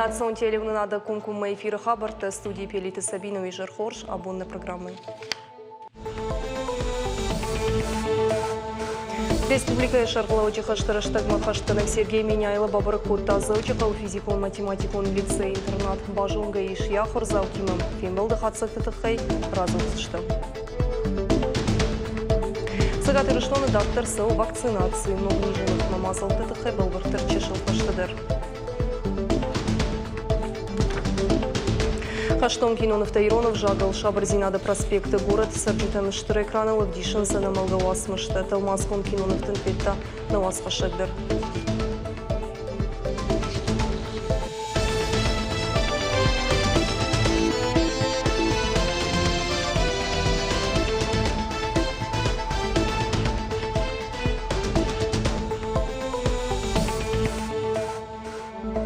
Национ телеуынынады комкоммӕ эфиры хабӕрттӕ студийы Пелиты Сабина уе зӕр хорз абон нӕ программӕйы. Республикӕйы сӕргълӕууӕджы хӕсты рӕстӕгмӕ хӕстгӕнӕг Сергей Меняйло бабӕрӕг кодта Дзӕуджыхъӕуы физикон-математикон лицей-интернат. Базонгӕ ис йӕ ахуырдзаутимӕ. Фембӕлды хатдзӕгты тыххӕй радзурдзысты. Цӕгат Ирыстоны дарддӕр цӕуы вакцинаци. Ног низы ныхмӕ мадзӕлтты тыххӕй бӕлвырддӕр чысыл фӕстӕдӕр. Хӕстон кинонывтӕ ирон ӕвзагыл Сабырдзинады проспекты горӕты цӕрджытӕн стыр экраныл ӕвдисынц ӕнӕмӕлгӕ уацмыстӕ. Тӕлмацгонд кинонывтӕн федта нӕ уацхӕссӕг дӕр.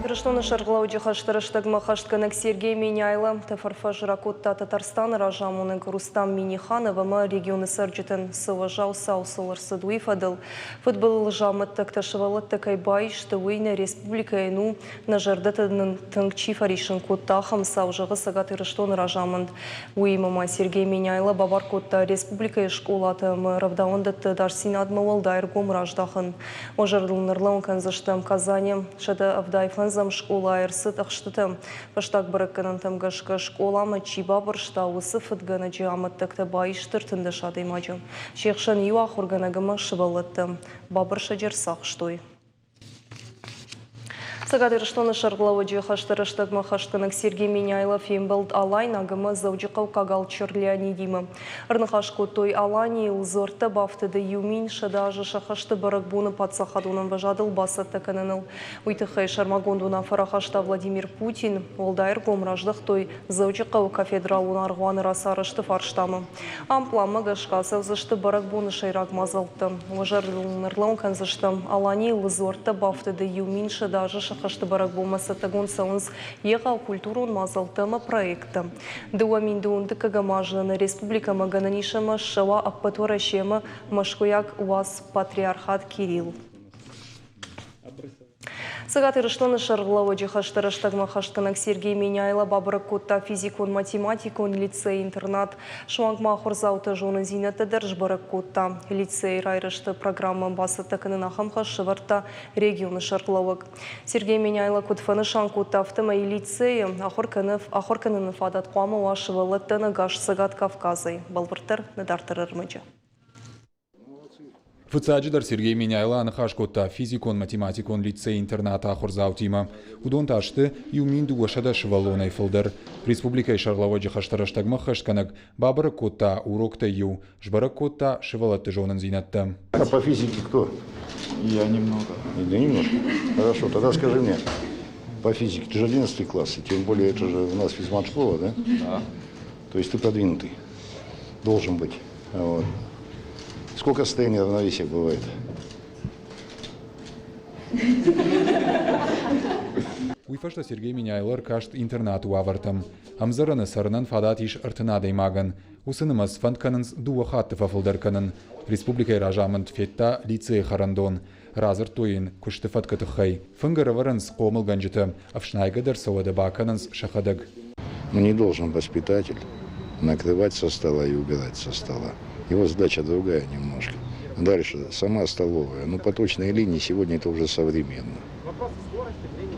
Ирыстоны сӕргълӕуджы хӕсты рӕстӕгмӕ хӕстгӕнӕг Сергей Меняйло тӕфӕрфӕс ракодта Татарстаны разамонӕг Рустам Миниханов ӕмӕ регионы цӕрджытӕн цы уӕззау цау сыл ӕрцыд, уый фӕдыл. Фыдбылызы амӕттӕгтӕ сывӕллӕттӕ кӕй баисты, уый нӕ республикӕйӕн у, нӕ зӕрдӕтӕ нын тынг чи фӕриссын кодта, ахӕм цау, зӕгъы Цӕгат Ирыстоны разамынд. Уыимӕ ма Сергей Меняйло бабар кодта республикӕйы скъолаты ӕмӕ рӕвдауӕндӕтты ӕдасдзинадмӕ уӕлдай ӕргом раздахын. Уӕ зӕрдыл нын ӕрлӕууын кӕндзыстӕм, Казаны 175-ӕм скъолайы ӕрцыд ӕхстытӕ. Фӕстаг бӕрӕггӕнӕнтӕм гӕсгӕ, скъоламӕ чи бабырста, уыцы фыдгӕнӕджы амӕттӕгтӕ баисты 13 адӕймаджы. Се хсӕн иу ахуыргӕнӕг ӕмӕ сывӕллӕттӕ. Бабырсӕджы ӕрцахстой. Цӕгат Ирыстоны сӕргълӕууӕджы хӕсты рӕстӕгмӕ хӕстгӕнӕг Сергей Меняйло фембӕлд Алайнаг ӕмӕ Дзӕуджыхъӕуккаг алчер Леонидимӕ. Ӕрныхас кодтой Аланийыл дзуӕрттӕ бафтыды 1100 азы сӕххӕсты бӕрӕгбоны паддзахадон ӕмвӕзадыл бацӕттӕ кӕныныл. Уый тыххӕй сӕрмагонд уынаффӕ рахаста Владимир Путин. Уӕлдай ӕргом раздӕхтой Дзӕуджыхъӕуы кафедралон аргъуаны рацарӕзты фарстамӕ. Ам пъланмӕ гӕсгӕ ацӕудзысты бӕрӕгбоны сӕйраг мадзӕлттӕ. Уӕ зӕрдыл нын ӕрлӕууын кӕндзыстӕм, Аланийы дзуӕрттӕ бафтыды 1100 азы сӕххӕсты бӕрӕгбонмӕ цӕттӕгонд цӕуынц егъау культурон мадзӕлттӕ ӕмӕ проекттӕ. 2000 дыккӕгӕм азы нӕ республикӕмӕ гӕнӕн ис ӕмӕ ссӕуа ӕппӕт Уӕрӕсемӕ Мӕскуыйаг уаз патриархат Кирилл. Цӕгат Ирыстоны сӕргълӕууӕджы хӕсты рӕстӕгмӕ хӕстгӕнӕг Сергей Меняйло бабӕрӕг кодта физикон-математикон лицей-интернат. Суанг ма ахуырдзаутӕ зонындзинӕдтӕ дӕр сбӕрӕг кодта. Лицейы райрӕзты программӕ бацӕттӕ кӕнын ахӕм хӕс сӕвӕрдта регионы сӕргълӕууӕг. Сергей Меняйло куыд фӕнысан кодта, афтӕмӕй лицейы ахуыр кӕныны фадат хъуамӕ уа сывӕллӕттӕн ӕгас Цӕгат Кавказӕй. Бӕлвырддӕр нӕ дарддӕр ӕрмӕджы. Фыццаджыдӕр Сергей Меняйло аныхас кодта физикон-математикон лицей-интернаты ахуырдзаутимӕ. Уыдон та сты 1200 сывӕллонӕй фылдӕр. Республикӕйы сӕргълӕууӕджы хӕстӕ рӕстӕгмӕ ӕххӕстгӕнӕг бабӕрӕг кодта уроктӕй иу, сбӕрӕг кодта сывӕллӕтты зонындзинӕдтӕ. А по физике кто? Я немного. Да немножко? Хорошо, тогда скажи мне, по физике, ты же 11 класс, и тем более это же у нас физмат-школа, да? Да. То есть ты продвинутый, должен быть. Вот. Сколько состояний равновесия бывает? Уый фӕстӕ Сергей Меняйло ӕркаст интернаты уавӕртӕм. Ӕмдзӕрӕны цӕрынӕн фадат ис 30 адӕймагӕн. Уыцы нымӕц фӕнд кӕнынц дыууӕ хатты фӕфылдӕр кӕнын. Республикӕйы разамынд федта лицейы хӕрӕндон. Радзырдтой йын куысты фӕткы тыххӕй. Фынг ӕрӕвӕрынц хъомылгӕнджытӕ, ӕфснайгӕ дӕр сӕ уӕдӕ бакӕнынц сӕхӕдӕг. Не должен воспитатель накрывать со стола и убирать со стола. Его задача другая немножко. Дальше, сама столовая. Ну, по точной линии сегодня это уже современно.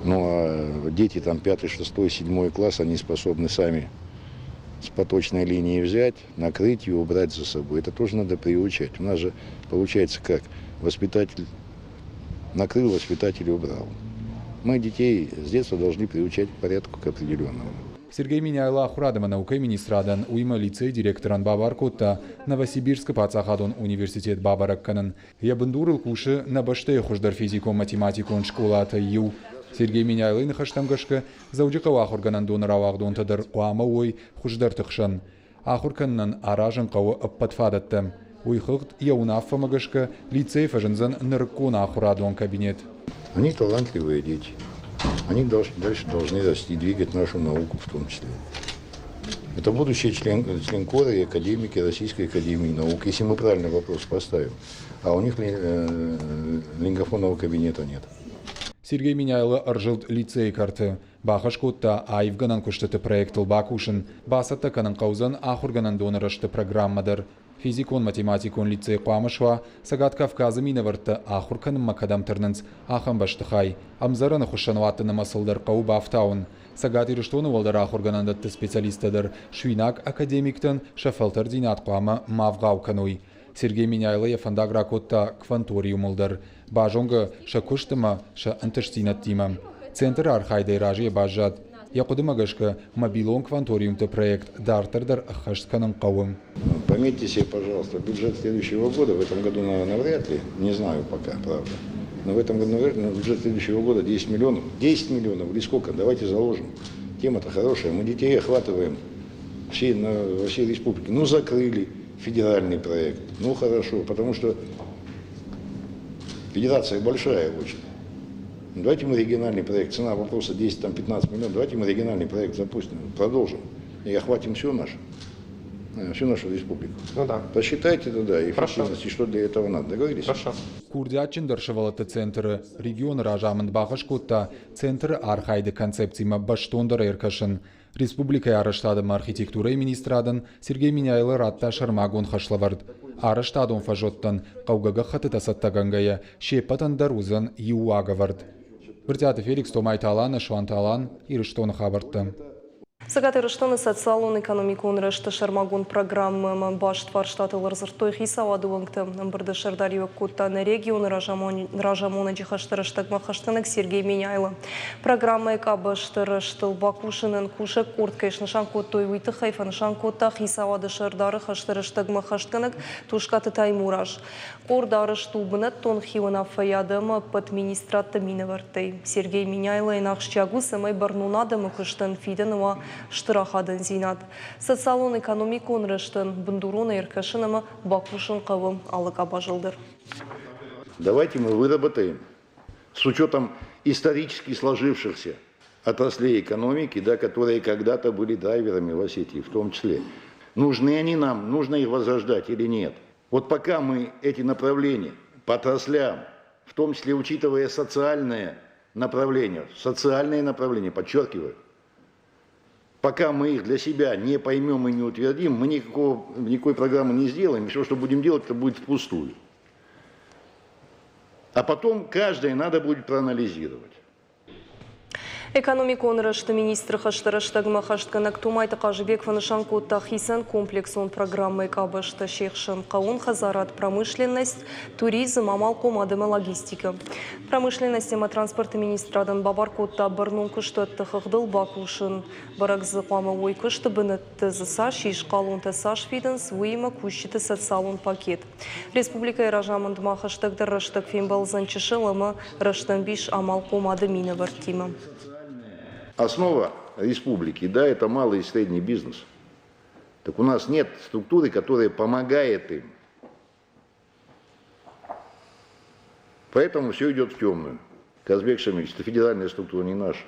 Ну, а дети там пятый, шестой, седьмой класс, они способны сами с поточной линии взять, накрыть и убрать за собой. Это тоже надо приучать. У нас же получается как? Воспитатель накрыл, воспитатель убрал. Мы детей с детства должны приучать к порядку к определенному. Сергей Меняйло ахуырад ӕмӕ наукӕйы министрадӕн, уыимӕ лицейы директорӕн бабар кодта Новосибирскы паддзахадон университет бабӕрӕг кӕнын. Йӕ бындурыл кусы нӕ бӕстӕйы хуыздӕр физикон-математикон скъолатӕй иу. Сергей Меняйлойы ныхӕстӕм гӕсгӕ, Дзӕуджыхъӕуы ахуыргӕнӕндоны рауагъдонтӕ дӕр хъуамӕ уой хуыздӕрты хсӕн. Ахуыр кӕнынӕн аразын хъӕуы ӕппӕт фадӕттӕ. Уый хыгъд йӕ уынаффӕмӕ гӕсгӕ лицейы фӕзындзӕн нырыккон ахуырадон кабинет. Они талантливые дети. Они дальше должны расти, двигать нашу науку в том числе. Это будущие членкоры и академики Российской академии наук, если мы правильно вопрос поставим. А у них лингофонного кабинета нет. Сергей Меняйло ӕрзылд лицейы кӕрты, бахӕс кодта аивгӕнӕн куыстыты проектыл бакусын, бацӕттӕ кӕнын хъӕудзӕн ахуыргӕнӕндоны рӕзты программӕ дӕр. Физикон-математикон лицей хъуамӕ суа, Цӕгат Кавказы минӕвӕрттӕ ахуыр кӕнынмӕ кӕдӕм тырнынц, ахӕм бӕстыхай. Ӕмдзӕрӕны хуыссӕнуӕтты нымӕцыл дӕр хъӕуы бафтауын. Цӕгат Ирыстоны уӕлдӕр ахуыргӕнӕндӕтты специалисттӕ дӕр суинаг академиктӕн сӕ фӕлтӕрддзинад хъуамӕ ма вгъау кӕной. Сергей Меняйло йӕ фӕндаг ракодта кванториумыл дӕр. Базонгӕ сӕ куыст ӕмӕ сӕ ӕнтыстдзинӕдтимӕ. Центры архайдӕй разыйӕ баззад. Йӕ хъуыдымӕ гӕсгӕ, мобилон кванториумты проект дарддӕр дӕр ӕххӕст кӕнын хъӕуы. Пометьте себе, пожалуйста, бюджет следующего года, в этом году, наверное, вряд ли, не знаю пока, правда. Но в этом году, наверное, бюджет следующего года 10 миллионов. 10 миллионов или сколько? Давайте заложим. Тема-то хорошая. Мы детей охватываем все, на, во всей республике. Ну, закрыли федеральный проект. Ну, хорошо, потому что федерация большая очень. Ну, давайте мы региональный проект, цена вопроса 10-15 миллионов, давайте мы региональный проект запустим, продолжим и охватим все наше, всю нашу республику. Ну да. Посчитайте тогда Хорошо. эффективность и что для этого надо. Договорились? Хорошо. Курдиатджындӕр сывӕллӕтты центры регионы разамынд бахӕс кодта центры архайды концепцимӕ бӕстондӕр ӕркӕсын. Республикӕйы арӕзтад ӕмӕ архитектурӕйы министрадӕн Сергей Меняйло радта сӕрмагонд хӕслӕвӕрд. Арӕзтадон фӕзуӕттӕн хъӕугӕ гӕххӕттытӕ цӕттӕгӕнгӕйӕ се ппӕтӕн дӕр уыдзӕн иу уагӕвӕрд. Брытъиаты Феликс, Томайты Алан, Суанты Алан, Ирыстоны хабӕрттӕ. Цӕгат Ирыстоны социалон-экономикон рӕзты сӕрмагонд программӕмӕ баст фарстатыл ӕрдзырдтой хицауады уӕнгтӕ. Ӕмбырды сӕрдариуӕг кодта нӕ регионы разамонӕджы хӕсты рӕстӕгмӕ хӕстгӕнӕг Сергей Меняйло. Программӕйы къабӕзты рӕзтыл бакусынӕн кусӕг къорд кӕй снысан кодтой, уый тыххӕй фӕнысан кодта хицауады сӕрдары хӕсты рӕстӕгмӕ хӕстгӕнӕг Тускъаты Таймураз. Къорд арӕзт у бынӕттон хиуынаффӕйады ӕмӕ ӕппӕт министрадты минӕвӕрттӕй. Сергей Меняйлойӕн ахсджиаг у, цӕмӕй бӕрнон адӕмы куыстӕн фидӕны уа стыр ахадындзинад. Социалон-экономикон рӕзтӕн бындуронӕй ӕркӕсын ӕмӕ бакусын хъӕуы алы къабазыл дӕр. Давайте мы выработаем с учетом исторически сложившихся отраслей экономики, да, которые когда-то были драйверами в Осетии, в том числе. Нужны они нам, нужно их возрождать или нет? Вот пока мы эти направления по отраслям, в том числе учитывая социальное направление, социальные направления, подчеркиваю, пока мы их для себя не поймем и не утвердим, мы никакой программы не сделаем, все, что будем делать, это будет впустую. А потом каждое надо будет проанализировать. Экономикон рӕзты министры хӕсты рӕстӕгмӕ хӕстгӕнӕг Томайты Хъазыбег фӕнысан кодта хицӕн комплексон программӕйы къабӕзтӕ, се хсӕн хъӕууон хӕдзарад, промышленность, туризм, амалхъомад ӕмӕ логистикӕ. Промышленность ӕмӕ транспорты министрадӕн бабар кодта бӕрнон куыстуӕтты хыгъдыл бакусын. Бӕрӕг дзы хъуамӕ уой куысты бынӕтты дзы цас ис, хъалонтӕ цас фидынц, уыимӕ кусджыты социалон пакет. Республикӕйы разамындмӕ хӕстӕгдӕр рӕстӕг фембӕлдзӕн чысыл ӕмӕ рӕстӕмбис амалхъомады минӕвӕрттимӕ. Основа республики, да, это малый и средний бизнес. Так у нас нет структуры, которая помогает им. Поэтому все идет в темную. Казбек Шамильевич, это федеральная структура, не наша.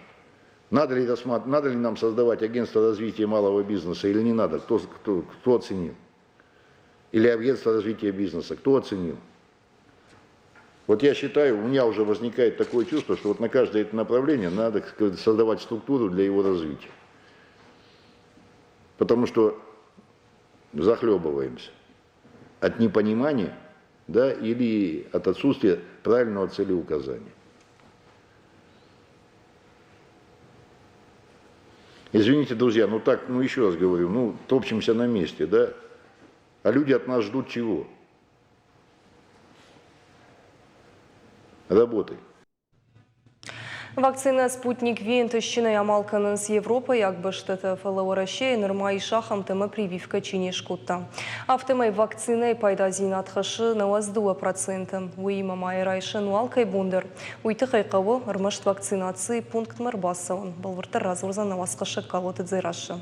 Надо ли нам создавать агентство развития малого бизнеса или не надо? Кто оценил? Или агентство развития бизнеса? Кто оценил? Вот я считаю, у меня уже возникает такое чувство, что вот на каждое это направление надо создавать структуру для его развития. Потому что захлебываемся от непонимания, да, или от отсутствия правильного целеуказания. Извините, друзья, ну так, ну еще раз говорю, ну топчемся на месте, да? А люди от нас ждут чего? Работы. Вакцинӕ Спутник V ӕнтыстджынӕй амал кӕнынц европӕйаг бӕстӕтӕ, фӕлӕ Уӕрӕсейы нырма ис ахӕмтӕ ӕмӕ прививкӕ чи не скодта. Афтӕмӕй вакцинӕйы пайдадзинад хӕссы 92%. Уыимӕ ма йӕ райсын у алкӕй бон дӕр. Уый тыххӕй хъӕуы ӕрмӕст вакцинацийы пунктмӕ ӕрбацӕуын. Бӕлвырддӕр радзурдзӕн нӕ уацхӕссӕг Калоты Дзерассӕ.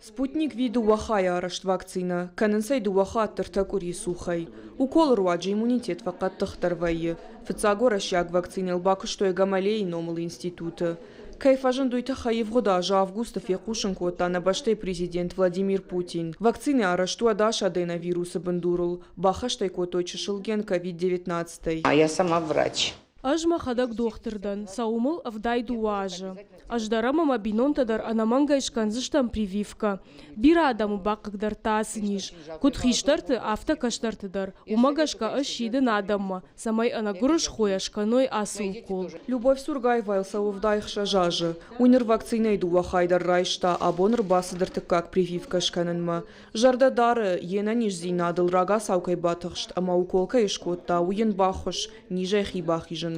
Спутник Ви дыууӕ хайӕ арӕзт вакцинӕ, кӕнынц ӕй дыууӕ хатты ӕртӕ къуыри цухӕй. Уколы руаджы иммунитет фӕхъӕддыхдӕр вӕййы. Фыццаг уӕрӕсейаг вакцинӕйыл бакуыстой Гамалейы номыл институты. Кӕй фӕзынд, уый тыххӕй ивгъуыд азы августы фехъусын кодта нӕ бӕстӕйы президент Владимир Путин. Вакцинӕ арӕзт у ӕдас аденовирусы бындурыл, баххӕст ӕй кодтой чысыл ген COVID-19-ӕй. А я сама врач. Ӕз мӕхӕдӕг дохтыр дӕн, цӕуы мыл 72 азы. Ӕз дӕр ӕмӕ мӕ бинонтӕ дӕр ӕнӕмӕнгӕй скӕндзыстӕм прививкӕ. Бирӕ адӕмы бахъыгдардта ацы низ, куыд хистӕрты, афтӕ кӕстӕрты дӕр. Уымӕ гӕсгӕ ӕз сидын адӕммӕ, цӕмӕй ӕнӕгуырысхойӕ скӕной ацы укол. Любовь Сургаевайыл цӕуы 76 азы. Уый ныр вакцинӕйы дыууӕ хай дӕр райста, абон ӕрбацыд ӕртыккаг прививкӕ скӕнынмӕ. Зӕрдӕ дары, йе нӕниздзинадыл рагацау кӕй батыхст ӕмӕ укол кӕй скодта, уый йын баххуыс низӕй хи бахизынмӕ.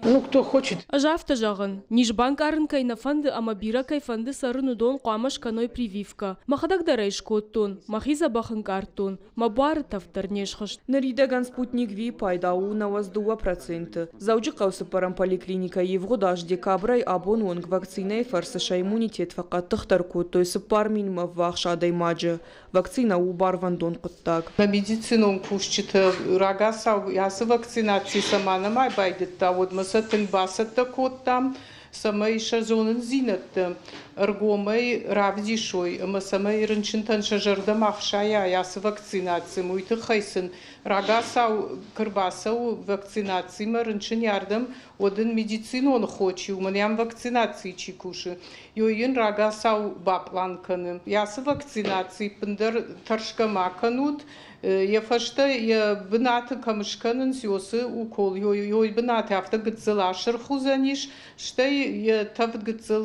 Ну, кто хочет. Ӕз афтӕ зӕгъын, низ банкъарын кӕй нӕ фӕнды ӕмӕ бирӕ кӕй фӕнды цӕрын, уыдон хъуамӕ скӕной прививкӕ. Мӕхӕдӕг дӕр ӕй скодтон, мӕхи дзӕбӕх ӕнкъардтон, мӕ буары тӕвд дӕр не схызт. Ныридӕгӕн Спутник V пайда у 92%. Дзӕуджыхъӕуы цыппӕрӕм поликлиникӕйы ивгъуыд аз декабрӕй абоны онг вакцинӕйы фӕрцы сӕ иммунитет фӕхъӕддыхдӕр кодтой 4 минмӕ ӕввахс адӕймаджы. Вакцинӕ у барвӕндон хъуыддаг. Нӕ медицинон кусджытӕ рагацау ацы вакцинаци цӕмӕ нӕма байдыдта, уӕдмӕ сӕ тынг бацӕттӕ кодтам, цӕмӕй сӕ зонындзинӕдтӕ ӕргомӕй равдисой ӕмӕ цӕмӕй рынчынтӕн сӕ зӕрдӕ ма хсайа ацы вакцинацимӕ, уый тыххӕй сын рагацау куы рбацӕуы вакцинацимӕ рынчын ардӕм, уӕд ын медицинон хо чи у, мӕнӕ ам вакцинацийы чи кусы, йой йын рагацау бапълан кӕны. Ацы вакцинаци ӕппындӕр тӕрсгӕ ма кӕнут, йӕ фӕстӕ йӕ бынаты кӕм скӕнынц, уыцы укол йой бынаты афтӕ гыццыл асырх уыдзӕнис, стӕй йӕ тӕвд гыццыл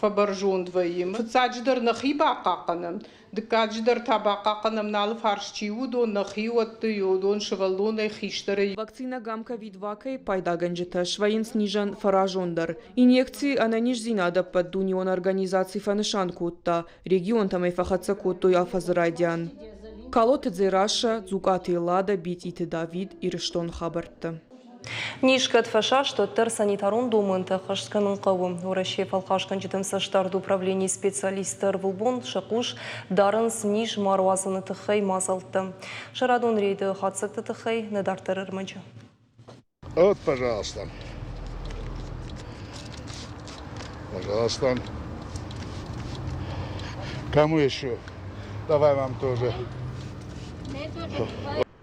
фӕбӕрзонд вӕййы. Фыццаджыдӕр нӕхи бахъахъхъӕнӕм, дыккаджыдӕр та бахъахъхъӕнӕм нӕ алыфарс чи у, уыдон, нӕхиуӕтты, уыдон сывӕллонӕй, хистӕрӕй. Вакцинӕ Гам-ковид-вакӕйы пайдагӕнджытӕ свӕййынц низӕн фӕразондӕр. Инъекци ӕнӕниздзинады ӕппӕтдунеон организаци фӕнысан кодта, регионтӕм ӕй фӕхӕццӕ кодтой афӕдзы райдиан. Калоты Дзерассӕ, Дзукъаты Эллада, Битъиты Давид, Ирыстоны хабӕрттӕ. Низ кӕд фӕсаст, уӕддӕр санитарон домӕнтӕ ӕххӕст кӕнын хъӕуы. Уӕрӕсейы фӕлхасгӕнджытӕм цӕстдарды управленийы специалисттӕ ӕрвылбон сӕ хъус дарынц низ ма руадзыны тыххӕй мадзӕлттӕ. Сӕ радон рейды хатдзӕгты тыххӕй нӕ дарддӕр ӕрмӕджы. Вот, пожалуйста. Пожалуйста. Кому еще? Давай вам тоже.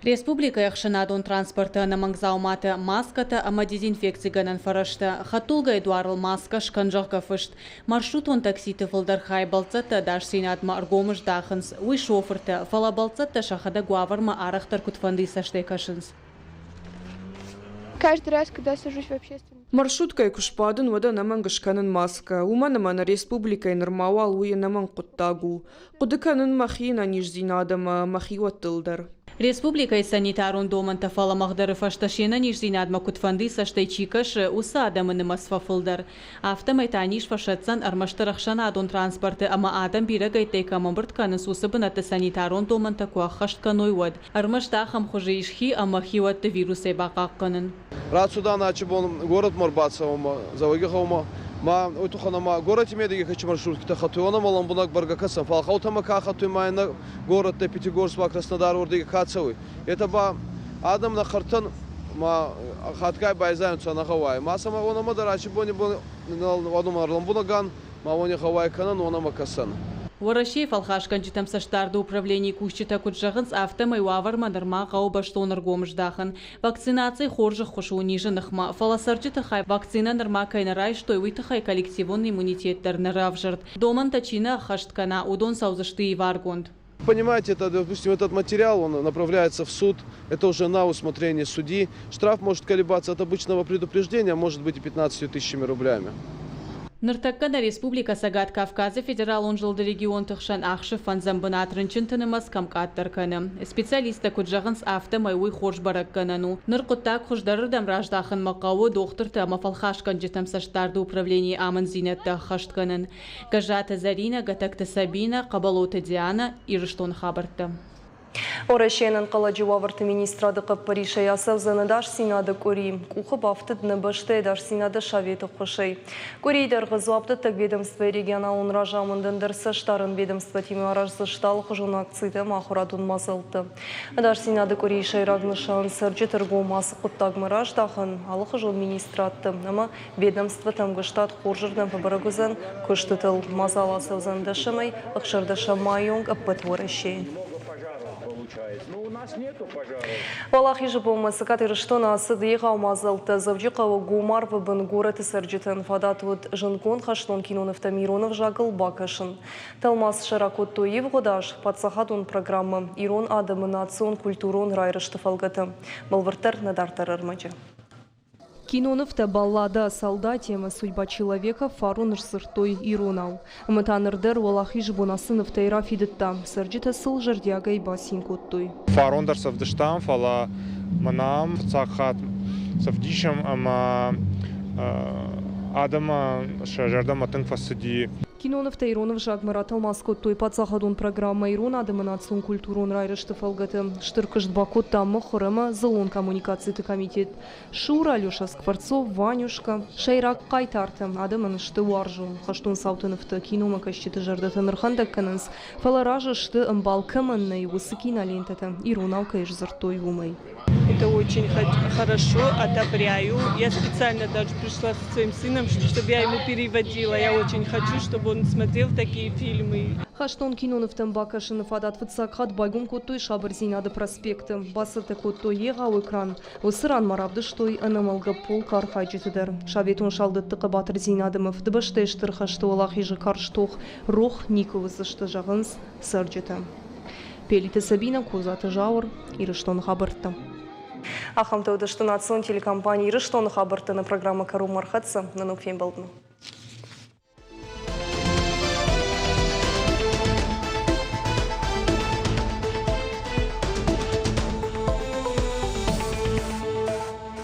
Республикӕйы ӕхсӕнадон транспорты ӕнӕмӕнг дзауматӕ, маскӕтӕ ӕмӕ дезинфекцигӕнӕн фӕрӕзтӕ, хӕдтулгӕйы дуарыл маскӕ скӕн, зӕгъгӕ, фыст. Маршрутон такситы фылдӕр хай бӕлццӕтты ӕдасдзинадмӕ ӕргом здахынц, уый шофыртӕ, фӕлӕ бӕлццӕттӕ сӕхӕдӕг уавӕрмӕ арӕхдӕр куыдфӕндыйы цӕстӕй кӕсынц. Каждый раз, когда сажусь в общественный Маршруткӕйы куы сбадын, уӕд ӕнӕмӕнг скӕнын маскӕ, уымӕн ӕмӕ нӕ республикӕйы нырма уал уый ӕнӕмӕнг хъуыддаг у. Хъуыды кӕнын мӕхи ӕнӕниздзинад ӕмӕ мӕхиуӕттыл дӕр. Республикӕйы санитарон домӕнтӕ фӕлӕмӕгъдӕры фӕстӕ се нӕниздзинадмӕ куыдфӕндыйы цӕстӕй чи кӕсы, уыцы адӕмы нымӕц фӕфылдӕр. Афтӕмӕй та низ фӕсӕтдзӕн ӕрмӕстдӕр ӕхсӕнадон транспорты ӕмӕ адӕм бирӕгӕйттӕй кӕм ӕмбырд кӕнынц, уыцы бынӕтты санитарон домӕнтӕ куы ӕххӕст кӕной, уӕд. Ӕрмӕст ахӕм хуызы ис хи ӕмӕ хиуӕтты вирусӕй бахъахъхъӕнын. Рацудан ачи бон городмӕ ӕрбацӕуӕнмӕ Дзӕуӕгигъӕумӕ ма уой туххӕн ӕма горӕти медӕги кӕчи маршруткитӕ хӕтуй, уонӕмӕ лӕмбунӕг бӕргӕ кӕсӕн, фал гъӕутӕмӕ ка хӕтуй ма иннӕ горӕттӕй Пятигорск ба Краснодар уордиги ка цӕуй, етӕ ба адӕм нӕ хъӕртӕн ма хатгай байзайунцӕ ӕнӕгъӕуай. Ма сӕмӕ уонӕмӕ дӕр ачи бони бон лӕмбунӕгӕн ма уони гъӕуай кӕнӕн, уонӕмӕ кӕсӕн. Уӕрӕсейы фӕлхасгӕнджытӕм цӕстдарды управленийы кусджытӕ куыд зӕгъынц, афтӕмӕй уавӕрмӕ нырма хъӕуы бӕстон ӕргом здахын. Вакцинаци хорз ӕххуыс у низы ныхмӕ, фӕлӕ цӕрджыты хай вакцинӕ нырма кӕй нӕ райстой, уый тыххӕй коллективон иммунитет дӕр нӕ равзӕрд. Домӕнтӕ чи нӕ ӕххӕст кӕна, уыдон цӕудзысты иваргонд. Понимаете, это, допустим, этот материал, он направляется в суд, это уже на усмотрение судьи. Штраф может колебаться от обычного предупреждения, может быть и 15 тысячами рублями. Ныртӕккӕ нӕ республикӕ Цӕгат Кавказы федералон зылды регионты хсӕн ахсы фӕндзӕм бынат рынчынты нымӕц кӕм къаддӕр кӕны. Специалисттӕ куыд зӕгъынц, афтӕмӕй уый хорз бӕрӕггӕнӕн у. Ныр хъуыддаг хуыздӕрырдӕм раздахынмӕ хъӕуы дохтырты ӕмӕ фӕлхасгӕнджытӕм цӕстдарды управленийы амынддзинӕдтӕ ӕххӕст кӕнын. Гӕззаты Зӕринӕ, Гӕтӕгты Сабинӕ, Хъӕбӕлоты Дианӕ, Ирыстоны хабӕрттӕ. Уӕрӕсейы ӕнӕнхъӕлӕджы уавӕрты министрады хъӕппӕрисӕй ацӕудзӕн ӕдасдзинады къуыри. Къухы бафтыд нӕ бӕстӕйы ӕдасдзинады советы ӕххуысӕй. Къуырийы дӕргъы дзуапдӕттӕг ведомствойы регионалон разамынд ӕндӕр цӕстдарӕн ведомствотимӕ араздзысты алыхуызон акцитӕ ӕмӕ ахуырадон мадзӕлттӕ. Ӕдасдзинады къуырийы сӕйраг нысан цӕрджыты ӕргом ацы хъуыддагмӕ раздахын, алыхуызон министрадты ӕмӕ ведомствоты ӕмгуыстад хорзырдӕм фӕбӕрӕг уыдзӕн куыстытыл. Мадзал ацӕудзӕн 10-ӕмӕй 16 майы онг ӕппӕт Уӕрӕсейы. Уӕлахизы бонмӕ Цӕгат Ирыстоны ацыд егъау мадзӕлттӕ. Дзӕуджыхъӕуы гом арвы бын горӕты цӕрджытӕн фадат уыд зындгонд хӕстон кинонывтӕм ирон ӕвзагыл бакӕсын. Тӕлмац сӕ ракодтой ивгъуыд аз паддзахадон программӕ Ирон адӕмы национ-культурон райрӕзты фӕлгӕты. Бӕлвырддӕр нӕ дарддӕр ӕрмӕджы. Кинонывтӕ «Баллада о солдате» ӕмӕ «Судьба человека» фарон сдзырдтой иронау. Ӕмӕ та ныр дӕр Уӕлахизы бон ацы нывтӕй рафидыдта. Цӕрджытӕ сыл зӕрдиагӕй бацин кодтой. Фарон дӕр сӕвдыстам, фӕлӕ мӕнӕ ам фыццаг хатт сӕвдисӕм ӕмӕ адӕмы сӕ зӕрдӕмӕ тынг фӕцыди. Кинонывтӕ ирон ӕвзагмӕ ратӕлмац кодтой паддзахадон программӕ Ирон адӕмы национ-культурон райрӕзты фӕлгӕты. Стыр куыст бакодта мыхуыр ӕмӕ дзыллон коммуникациты комитет. Шура, Алеша Скворцов, Ванюшка. Сӕйраг хъайтартӕ адӕмӕн сты уарзон. Хӕстон цауты нывтӕ киномӕкӕсджыты зӕрдӕтӕ нырхӕндӕг кӕнынц, фӕлӕ разы сты, ӕмбал кӕмӕн нӕй, уыцы кинолентӕтӕ иронау кӕй сдзырдтой, уымӕй. Это очень хорошо, одобряю. Я специально даже пришла со своим сыном, чтобы я ему переводила. Я очень хочу, чтобы он смотрел такие фильмы. Хӕстон кинонывтӕм бакӕсыны фадат фыццаг хатт байгом кодтой Сабырдзинады проспекты. Бацӕттӕ кодтой егъау экран. Уыцы ран ма равдыстой ӕнӕмӕлгӕ полк архайджыты дӕр. Советон салдӕтты хъӕбатырдзинад ӕмӕ Фыдыбӕстӕйы Стыр хӕсты уӕлахизы карз тох рох никуы уыдзысты, зӕгъынц цӕрджытӕ. Пелиты Сабина, Козаты Зауыр, Ирыстоны хабӕрттӕ. Ахӕмтӕ уыдысты национ телекомпани Ирыстоны хабӕрттӕ нӕ программӕ кӕронмӕ ӕрхӕццӕ. Нӕ ног фембӕлдмӕ.